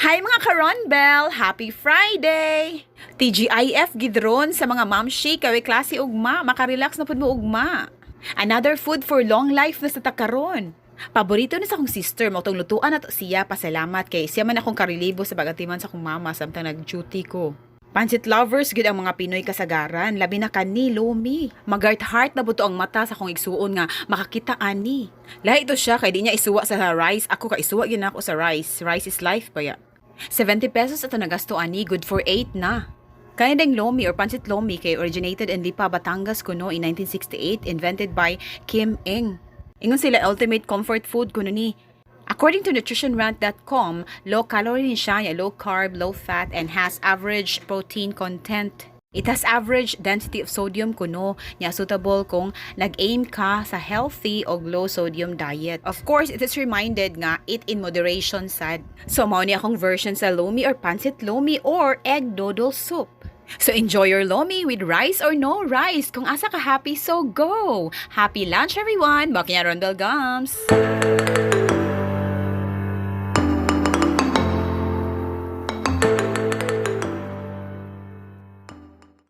Hi, mga ka-Ronbel! Happy Friday! TGIF gid ron sa mga mamshi kay klase ugma, makarelax na pud mo ugma. Another food for long life na sa takaron. Paborito ni sa akong sister mo tong lutuan nato siya. Pasalamat kay siya man akong karelibo sa pagatiman sa akong mama samtang nag-duty ko. Pansit lovers gid ang mga Pinoy kasagaran, labi na kani lomi. Mag-heart heart na buto ang mata sa akong igsuon nga makakita ani. Lahi to siya kay di niya isuwa sa rice. Ako ka isuwa gyud nako sa rice. Rice is life baya. 70 pesos ato nagasto ani, good for 8 na. Kani ding lomi or pancit lomi kay originated in Lipa, Batangas kuno in 1968, invented by Kim Eng. Ingon sila, ultimate comfort food kuno ni. According to nutritionrant.com, low calorie ni siya, low carb, low fat, and has average protein content. It has average density of sodium kuno, nya suitable kung nag-aim ka sa healthy o low sodium diet. Of course, it is reminded nga eat in moderation sad. So mao ni akong version sa lomi or pancit lomi or egg noodle soup. So enjoy your lomi with rice or no rice. Kung asa ka happy, so go! Happy lunch, everyone! Bakya Rondel Gums!